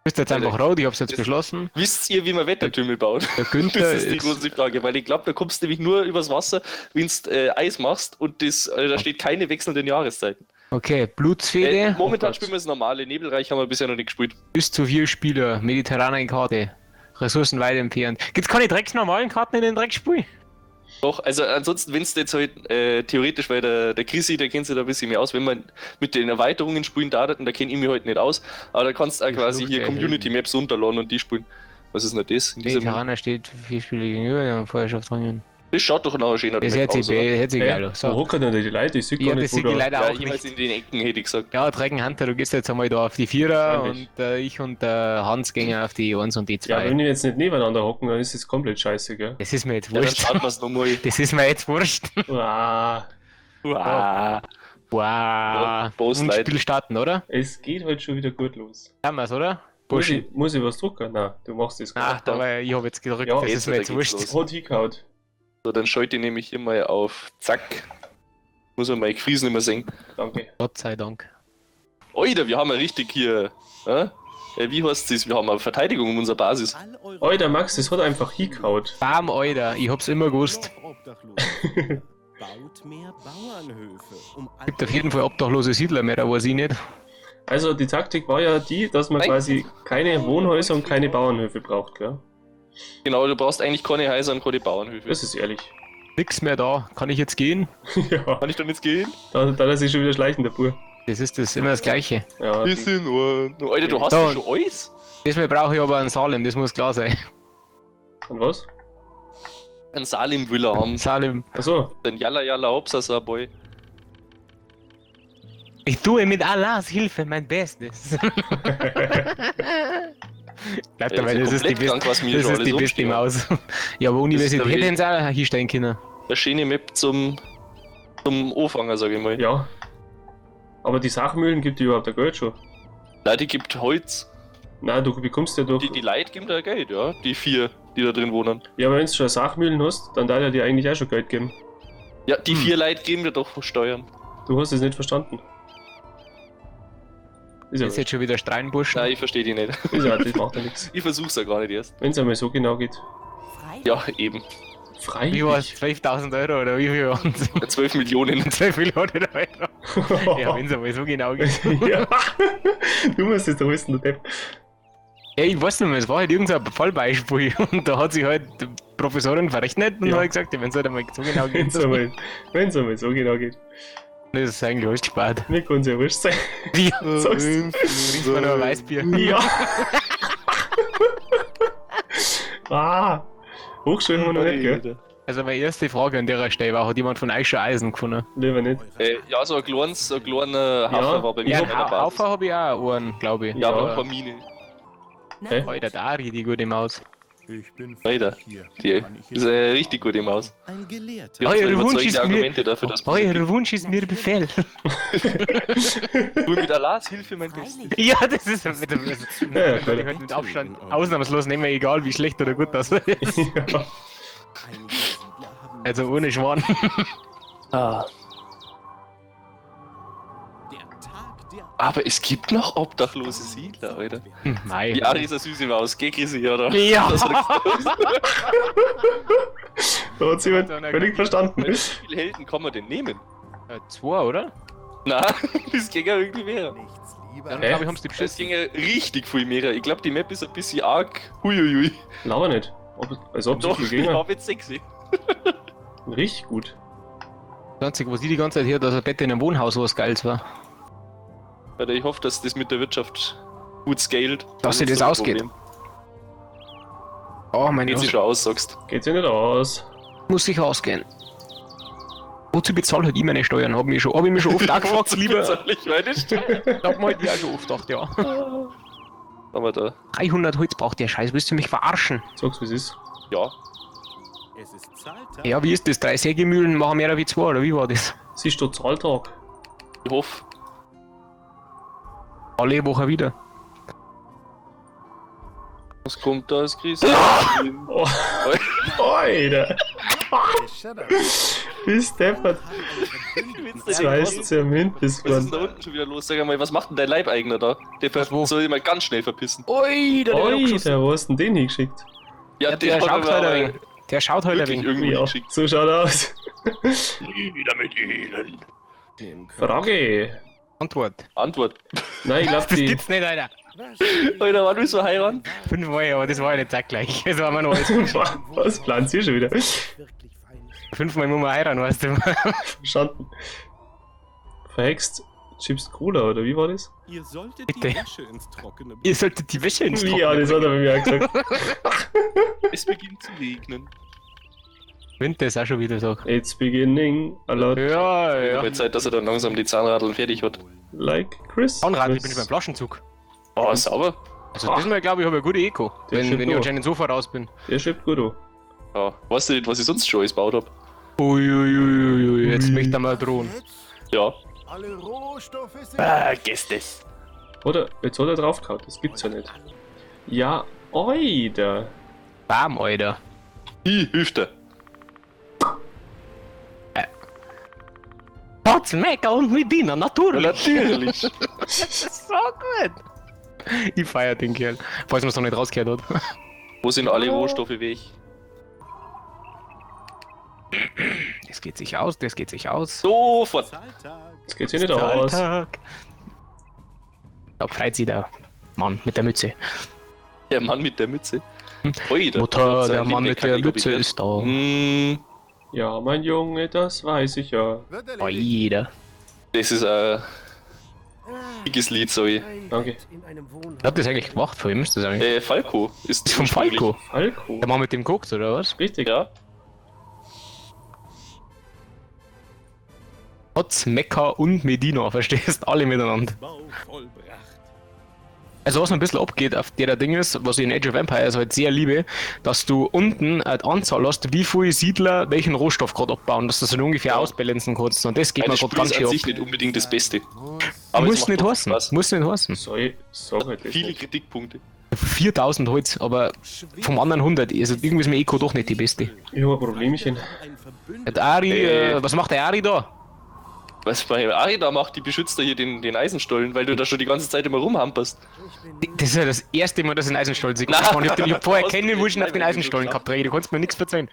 Bist jetzt einfach rot, ich hab's jetzt beschlossen. Wisst ihr, wie man Wettertürme baut? Der Günther Das ist die ist, große Frage, weil ich glaube, da kommst du nämlich nur übers Wasser, wenn du Eis machst und das, da steht keine wechselnden Jahreszeiten. Okay, Blutsfehde. Momentan Oh Gott. spielen wir das normale Nebelreich, haben wir bisher noch nicht gespielt. Bis zu 4 Spieler, mediterrane Karte. Ressourcen weit entfernt. Gibt's keine drecksnormalen Karten in den Dreckspiel? Doch, also ansonsten, wenn es jetzt halt theoretisch, weil der Chrissy, der kennt sich da ein bisschen mehr aus, wenn man mit den Erweiterungen spielen darf, und da kenne ich mich halt nicht aus, aber da kannst du auch Die quasi Flucht hier der Community Maps runterladen und die spielen. Was ist denn das? In diesem, Mediterraner steht 4 Spieler gegenüber, die haben Feuerschaft drin. das schaut doch nach einer schönen Das Map hört sich, aus, oder? hört sich Hey, geil aus. wo So. hocken denn die Leute? Ich sehe Ja, gar das nicht, wo sieht die da... leider Ja, auch jeweils nicht. in den Ecken, hätte ich gesagt. Ja, Dragon Hunter, du gehst jetzt einmal da auf die Vierer Wahrscheinlich. und ich und der Hans gehen auf die 1 und die Ja, 2. wenn die jetzt nicht nebeneinander hocken, dann ist es komplett scheiße, gell? Das ist mir jetzt Ja, dann wurscht. schaut man es nochmal. Das ist mir jetzt wurscht. Ah, Wow. Wow. Boss Und Leute. Spiel starten, oder? es geht heute schon wieder gut los. Haben wir's, oder? Muss Burschen. ich was drucken? Nein, du machst das Ah, gar aber ich hab jetzt gedrückt, Ja, das jetzt ist mir jetzt geht's wurscht. los. Hat hingehauen. So, dann schalte ich nämlich hier mal auf Zack. Muss man meine Krisen nicht mehr sehen. Danke. Gott sei Dank. Alter, wir haben ja richtig hier. Wie heißt das? Wir haben eine Verteidigung um unsere Basis. Alter, Max, das hat einfach hingehauen. Bam, Alter, ich hab's immer gewusst. Noch Obdachlose. Baut mehr Bauernhöfe, um Gibt auf jeden Fall obdachlose Siedler mehr, da weiß ich nicht. Also die Taktik war ja die, dass man Nein. quasi keine Wohnhäuser und keine Bauernhöfe braucht, gell? Genau, du brauchst eigentlich keine Häuser und keine Bauernhöfe. Das ist ehrlich. Nix mehr da. Kann ich jetzt gehen? Ja, Kann ich dann jetzt gehen? da lässt sich schon wieder schleichen, der Bub. Das ist das immer das Gleiche. Ja, Ist in Ordnung. Alter, du hast So. ja schon alles? Diesmal brauche ich aber einen Salem, das muss klar sein. und was? Ein Salim will er haben. Salem. Achso, Dann Yalla Yalla Hopsasa Boy. Ich tue mit Allahs Hilfe mein Bestes. Bleibt dabei, Ja, das ist die komplett krank, beste, was mir das schon ist die alles beste rumstehen. Maus. Ja, aber Universität Das ist hätte uns auch hinstellen können. Eine schöne Map zum Anfangen, sag ich mal. ja. Aber die Sachmühlen gibt die überhaupt ein Geld schon. Leute gibt Holz. Nein, du bekommst ja durch. Die Leute geben da Geld, ja. Die 4, die da drin wohnen. Ja, aber wenn du schon Sachmühlen hast, dann darf er dir eigentlich auch schon Geld geben. Ja, die 4 Leute geben dir doch Steuern. Du hast es nicht verstanden. Ist ja, Ist jetzt schon wieder Streinburschen. Nein, ich verstehe die nicht. ist ja, das macht ja nichts. Ich versuch's ja gar nicht erst. Wenn es einmal so genau geht. Ja, eben. Freilich. Wie war's? 12.000 Euro oder wie viel waren's? 12 Millionen. 12 Millionen Euro. Ja, wenn's einmal so genau geht. Ja. Du musst es doch wissen, du Depp. Ja, ich weiß nicht mehr, es war halt irgendein Fallbeispiel und da hat sich halt die Professorin verrechnet und Ja. hat gesagt, ja, wenn's halt einmal so genau geht. Wenn's einmal, wenn's einmal so genau geht. Das ist eigentlich alles gespart. Mir kann's ja wurscht sein. Ja, Sagst du? trinkst mal noch ein Weißbier. Ja. Ah. Hochschule haben wir noch nicht, gell? Also meine erste Frage an der Stelle war, hat jemand von euch schon Eisen gefunden? Lieber nicht. Ja, so ein kleines, so ein kleiner Haufen Ja. war bei mir Ja, in meiner einen Basis. Haufen habe ich auch einen, glaube ich. Ja, aber Ja. ein paar Mine. Hä? Alter, da richtig gute Maus. Ich bin Alter, hier. Die Kann ich ist eine richtig gute Maus. Ein Gelehrter. Die hat Euer zwar Wunsch überzeugende ist mir- Argumente dafür, dass man Euer Wunsch ist mir Befehl. Nur mit Allahs Hilfe mein Bestes. Ja, das ist mit, mit, Ja, mit, klar. mit Abstand ausnahmslos nicht mehr egal, wie schlecht oder gut das ist. Ja. Einige Siedler haben Also ohne Schwan. der Tag der Aber es gibt noch obdachlose Siedler, Alter. Mei. Die Ari ist eine süße Maus. Geh, Chrissy, oder? Ja. Das hat Da hat jemand völlig verstanden. Wie viele Helden kann man denn nehmen? Zwei, oder? Na, das ging ja irgendwie mehr. nichts lieber. Dann Hä? glaube ich, haben sie die Das beschissen. ging ja richtig viel mehr. Ich glaube, die Map ist ein bisschen arg. Huiuiui. Laber nicht. Ob, als ob so Doch, viel ich ginge. hab jetzt 6. Richtig gut. Das Einzige, was ich die ganze Zeit hier, dass ein Bett in einem Wohnhaus was Geiles war. Alter, ich hoffe, dass das mit der Wirtschaft gut scaled. Dass sich ist das ein ausgeht. Problem. Oh, mein Geht sich Gott. schon aus, sagst. Geht ja nicht aus. Muss ich ausgehen. Wozu bezahle halt ich meine Steuern? Hab mich schon, hab ich mich schon oft auch gefragt, lieber. Soll ich meine Steuern? Hab mir halt ich auch schon oft gedacht, ja. Haben wir da. 300 Holz braucht der Scheiß, willst du mich verarschen? Sag's, wie's ist. Ja. Es ist Zahltag. Ja, wie ist das? 3 Sägemühlen machen mehr wie 2, oder wie war das? Es ist doch Zahltag. Ich hoffe. Alle Woche wieder. Was kommt da als Chris? Oh. Alter. Bist deppert. Zwei Zement bis Was ist denn da unten schon wieder los? Sag mal, was macht denn dein Leibeigner da? Der soll sich mal ganz schnell verpissen. Ui, der Oi, der, wo hast denn den hingeschickt? Ja, der hat schaut aber halt ein wenig. Der schaut halt ein wirklich wenig. irgendwo Ja, hingeschickt. so schaut er aus. Nieder mit ihnen. Frage. Antwort. Antwort. Nein, ich glaub Das die. gibt's nicht, Alter. Alter, wann willst du heiraten? 5 Mal, aber das war ja nicht zeitgleich. Das war immer noch alles. Was plant ihr schon wieder? Wirklich feines. 5 Mal muss man heiraten, weißt du. Verstanden. Verhext Chips Cola, oder wie war das? Ihr solltet Bitte. die Wäsche ins Trockene Ihr solltet die Wäsche ins Ja, Trockene das hat er bei mir auch gesagt. Es beginnt zu regnen. Winter ist auch schon wieder so. It's beginning a lot Ja, ja. Wird Zeit, dass er dann langsam die Zahnradeln fertig hat. like Chris. Zahnrad, ich bin schon beim Flaschenzug. Oh, sauber. Also das Mal glaube ich, habe ich eine gute Eco. Der Wenn, schiebt wenn ich an. anscheinend so voraus bin. Der schiebt gut an. Ja, weißt du nicht, was ich sonst schon alles gebaut hab? Uiuiuiui, jetzt möchte er mal drohen. Ja. Alle Rohstoffe sind. Ah, Gästes. Oder? Jetzt hat er draufgehauen, das gibt's ja nicht. Ja, oida. Bam, Alter. Die Hüfte. Potz, Mecca und Medina, natürlich. Natürlich. Das ist so gut. Ich feier den Kerl. Falls man es noch nicht rausgehört hat. Wo sind alle Rohstoffe weg? Das geht sich aus, das geht sich aus. Sofort. Zahltag. Das geht sich nicht aus. Alltag. Da freut sich der Mann mit der Mütze. Der Mann mit der Mütze. Oida. Mutter, der Mann mit der Mütze ist da. Hm, Ja, mein Junge, das weiß ich ja. Wird erledigt. Oida. das ist ein dickes Lied, sorry. Danke. In einem Wohnhaus. Wer hat das eigentlich gemacht? Von wem ist das eigentlich? Falco ist Das ist von ursprünglich. Falco. Falco. Der Mann mit dem Koks, oder was? Richtig. Ja. Potz, Mekka und Medina, verstehst? Alle miteinander. Bau vollbracht. Also was mir ein bisschen abgeht auf der Ding ist, was ich in Age of Empires halt sehr liebe, dass du unten eine Anzahl hast, wie viele Siedler welchen Rohstoff gerade abbauen, dass du das so ungefähr ausbalancen kannst. Und das geht Weil mir das gerade Spiel ganz ist schön an ab. sich nicht unbedingt das Beste. Aber es Muss macht nicht trotzdem heißen. Spaß. Muss nicht heißen. Sorry, sag halt das Viele nicht. Kritikpunkte. 4000 Holz, aber vom anderen 100. Also irgendwie ist mir Eco doch nicht die beste. Ich hab ein Problemchen. Ein Verbündeter. Der Ari, was macht der Ari da? Was bei Ari da macht, die beschützt da hier den Eisenstollen, weil du da schon die ganze Zeit immer rumhamperst. Das ist ja das erste Mal, dass ich einen Eisenstollen sehe. Na. Ich hab, hab vorher Hast du keinen Wunsch auf den den Eisenstollen gehabt, Drecki. Du kannst mir nichts verzeihen.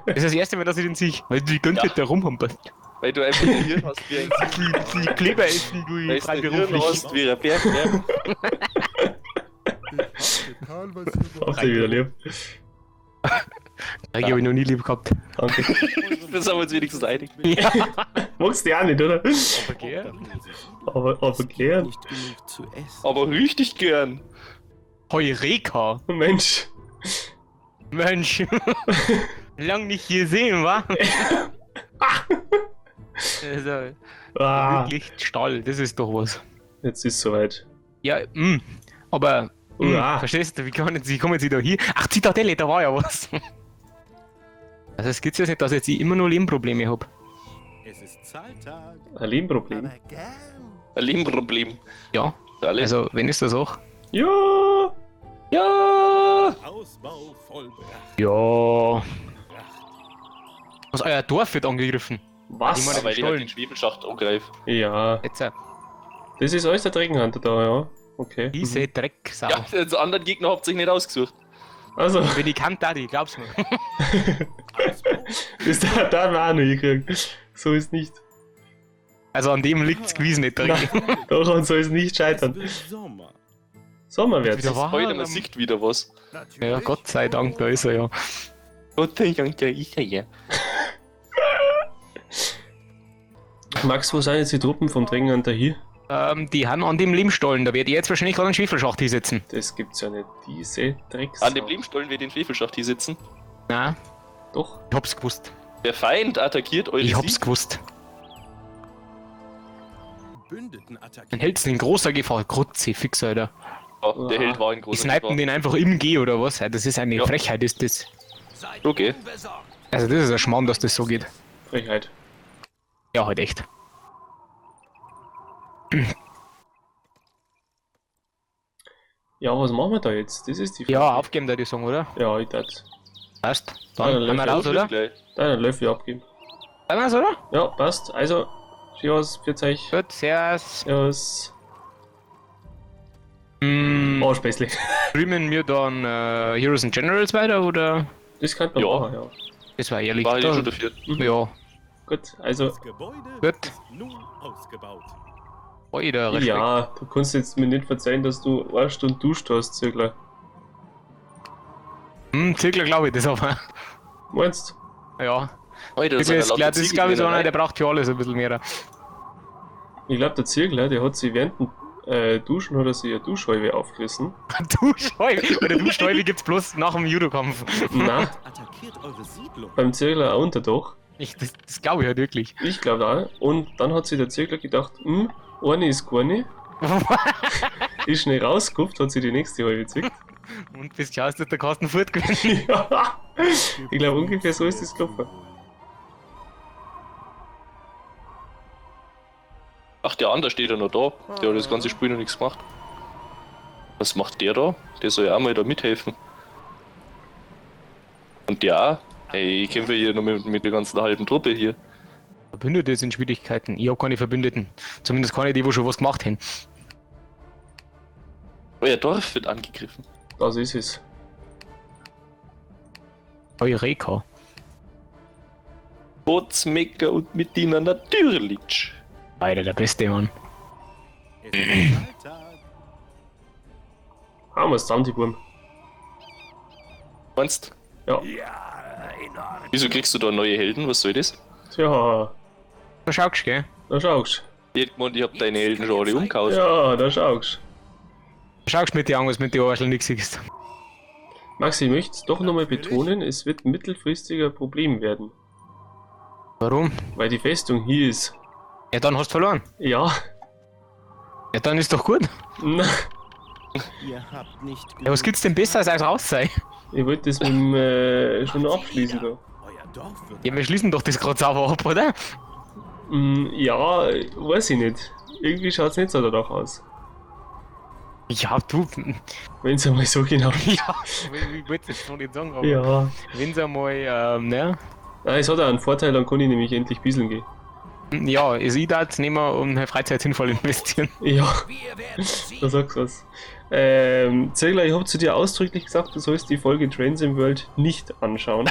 Das ist das erste Mal, dass ich den sehe, weil du die ganze Ja. Zeit da rumhamperst. Weil du einfach ein Hirn hast wie ein Die, die Kleber essen, du Weil du ein Hirn freiberuflich. hast wie ein Berg. Ja. Getan, was ihr Habt ihr wieder lieb. Drecki hab ich noch nie lieb gehabt. Danke. Das haben wir uns wenigstens einig. Ja. Magst du auch nicht, oder? Okay. Aber gern. Nicht genug zu essen. Aber richtig gern. Heureka. Mensch. Mensch. Lang nicht gesehen, wa? Also, Ah, wirklich Stall, das ist doch was. jetzt ist soweit. Ja, aber, Uah. verstehst du, wie kann jetzt, wie kommen sie da hier? Ach, Zitadelle, da war ja was. Also es gibt's jetzt nicht, dass jetzt ich immer nur Lehmprobleme hab. Es ist Zahltag. Ein Lehmproblem. Aber gern. Ein Lehmproblem. Ja, Alle. also wenn ist das auch? Ja! Ja! Ausbau vollbracht. Ja. Was, euer Dorf wird angegriffen. Was? Ich meine- Weil ich halt den Schwebelschacht angreife. Ja, Jetzt, das ist alles der Dreckenhunter da, ja. Okay. diese Drecksau. Ja, den anderen Gegner habt ihr sich nicht ausgesucht. Also, Wenn ich kann, da die, glaub's mir. das da, da haben wir auch noch hingekriegt. So ist nicht. Also an dem liegt's gewiss nicht, Dreck. Nein, daran soll es nicht Es scheitern. wird Sommer. Sommer wird's. Wieder warm. Heute, man sieht wieder was. Ja, Gott sei Dank, da ist er ja. Gott sei Dank, da ist er ja. Max, wo sind jetzt die Truppen vom Dreckenhunter hier? Die haben an dem Lehmstollen, da werde ich jetzt wahrscheinlich gerade einen Schwefelschacht hinsetzen. Das gibt's ja nicht. Diese Drecksau. An dem Lehmstollen wird den Schwefelschacht hier sitzen. Nein, Doch. ich hab's gewusst. Der Feind attackiert eure Ich hab's Sieg. gewusst. Verbündeten Dann attackiert. hält's in großer Gefahr. Kruzifix, Alter. Ja, der Held war in Die großer snipen Gefahr. den einfach im G oder was? Ja, das ist eine Ja. Frechheit, ist das. Okay. Also das ist ein Schmarrn, dass das so geht. Frechheit. Ja, halt echt. Ja, was machen wir da jetzt? Das ist die Frage. Ja, aufgeben da die Song, oder? Ja, ich darf Passt. Ja, Dann dann haben wir raus, oder? Gleich. Dann einen Löffel abgeben. Sind wir's, oder? Ja, passt. Also, Cheers, für euch. Gut, servus. Servus. Mm, Oh, Späßle. streamen wir dann Heroes and Generals weiter, oder? Das könnte man Ja. machen, ja. Das war ehrlich. War ich da- schon dafür. Ja. Gut, also, Das Gebäude Gut. ist nun ausgebaut. Alter, Respekt. ja, du kannst jetzt mir nicht verzeihen, dass du eine Stunde duscht hast, Zirkler. Hm, Zirkler glaube ich das aber. Meinst Ja. Alter, Das sind ja ist, lauter glaub, das ist glaube ich, so einer, der Ziegelbrennerei. braucht für alles ein bisschen mehr. Ich glaube, der Zirkler, der hat sich während dem Duschen hat er sich eine Duschscheibe aufgerissen. Duschstäube. Oder Duschstäube gibt's bloß nach dem Judo-Kampf. Nein, Attackiert eure Siedlung. beim Zirkler auch unterdach. Ich, das glaube ich halt wirklich. Ich glaube auch. Und dann hat sich der Zirkler gedacht, eine ist keine. Ist schnell rausgekupft, hat sich die nächste halbe gezückt. Und bis schaust, dass der Carsten fortgewinnt. Ja. Ich glaube, ungefähr so ist das gelaufen. Ach, der andere steht ja noch da. Der hat das ganze Spiel noch nichts gemacht. Was macht der da? Der soll ja auch mal da mithelfen. Und der auch. Ey, ich kämpfe hier noch mit der ganzen halben Truppe hier. Verbündete sind Schwierigkeiten. Ich hab keine Verbündeten. Zumindest keine, die wo schon was gemacht haben. Euer Dorf wird angegriffen. Das ist es. Eureka. Botsmecker und mit Diener natürlich. Alter, der beste Mann. Es ist Alltag. Haben wir's zusammen, die Burm. Meinst Ja. Wieso kriegst du da neue Helden? Was soll das? Tja, Da schaust du, gell? da schaust. Ich hätte gemeint, ich hab deine Helden schon alle umgehauen. Ja, da schaust. Da schaust du mit den Augen, was mit den Arschel nichts siehst. Maxi, ich möchte es doch nochmal betonen, es wird mittelfristig ein Problem werden. Warum? Weil die Festung hier ist. Ja, dann hast du verloren. Ja. Ja, dann ist doch gut. Na, Ihr habt nicht Ja, was gibt's denn besser als raus sein? ich wollte das mit dem, schon noch abschließen da. Euer Dorf wird Ja, wir schließen doch das gerade sauber ab, oder? Ja, weiß ich nicht. Irgendwie schaut's nicht so danach aus. Ja, du. Wenn's einmal so genau. Ja, ich wollte es noch nicht sagen, aber Ja. wenn's einmal, ne? Nein, es hat auch einen Vorteil, dann kann ich nämlich endlich bieseln gehen. Ja, also ich darf nehmen und meine Freizeit sinnvoll investieren. Ja, da sagst du was. Zirkler, ich hab zu dir ausdrücklich gesagt, du sollst die Folge Trains im World nicht anschauen.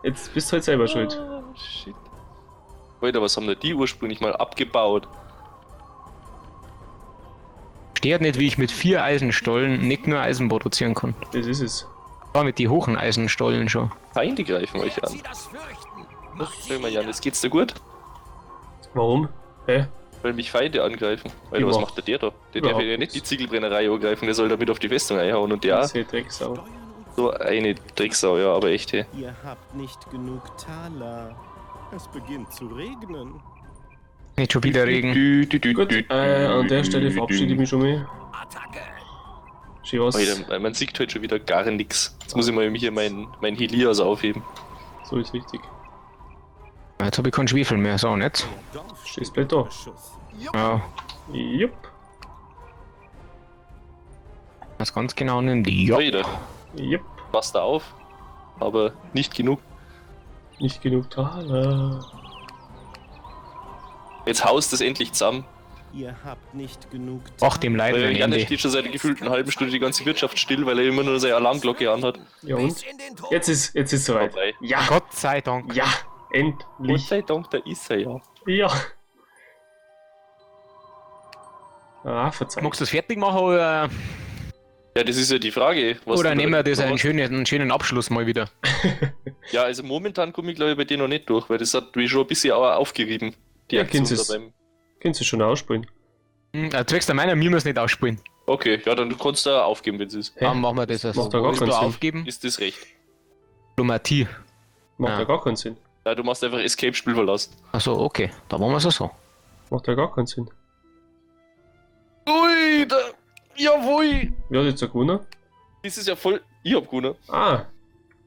Jetzt bist du halt selber schuld. Ah, shit. Alter, was haben da die ursprünglich mal abgebaut? Steht nicht, wie ich mit 4 Eisenstollen nicht nur Eisen produzieren kann. Das ist es. War mit die hohen Eisenstollen schon. Feinde greifen euch an. Sag mal, Janis, geht's dir gut? Warum? Hä? Weil mich Feinde angreifen. Alter, was Überhaupt- macht der da? Der darf überhaupt ja nicht die nichts. Ziegelbrennerei angreifen, der soll damit auf die Festung einhauen und der auch. Das ist Drecksau. Steuern und So eine Drecksau, ja, aber echt, hey. Ihr habt nicht genug Taler. Es beginnt zu regnen. Nicht schon wieder Regen. Dü, dü, dü, Gut, dü, an der Stelle verabschiede ich mich schon mal. Schön was. Alter, man sieht heute schon wieder gar nichts. Jetzt muss ich mal hier mein Helios aufheben. So ist richtig. Jetzt hab ich keinen Schwefel mehr, so nicht. Euer Dorf Stehst steht blöd da. unter Beschuss. Ja, Jupp. das ganz genau nimmt. Ja. Alter, Jupp. passt da auf. Aber nicht genug. Nicht genug Taler. Jetzt haust das endlich zusammen. Ihr habt nicht genug Ach, dem Leid Weil ein Janis Ende. steht schon seit gefühlt einer halben Stunde die ganze Wirtschaft still, weil er immer nur seine Alarmglocke anhat. Ja und? Jetzt ist soweit. Vorbei. Ja, Gott sei Dank. ja, Gott endlich. sei Dank, da ist er ja. Ja. Ah, verzeih. Magst du es fertig machen oder, Ja, das ist ja die Frage. Was oder du nehmen wir da das einen machst. schönen Abschluss mal wieder? Ja, also momentan komme ich glaube ich bei dir noch nicht durch, weil das hat mich schon ein bisschen auch aufgerieben. Die Ja, Aktion kennst da du's. beim. Kannst du schon ausspielen? Zwecks der meiner, wir müssen nicht ausspielen. Okay, ja, dann kannst du auch aufgeben, wenn es ist. Hä? Dann machen wir das. Also. Macht doch gar Willst keinen du Sinn. aufgeben? Ist das recht? Diplomatie. Macht Ah. ja gar keinen Sinn. Ja, du machst einfach Escape-Spiel verlassen. Achso, okay. Da machen wir es so. Macht ja gar keinen Sinn. Ui, da, jawohl! Wer hat jetzt da gewonnen? Das ist ja voll. Ich hab gewonnen. Ah,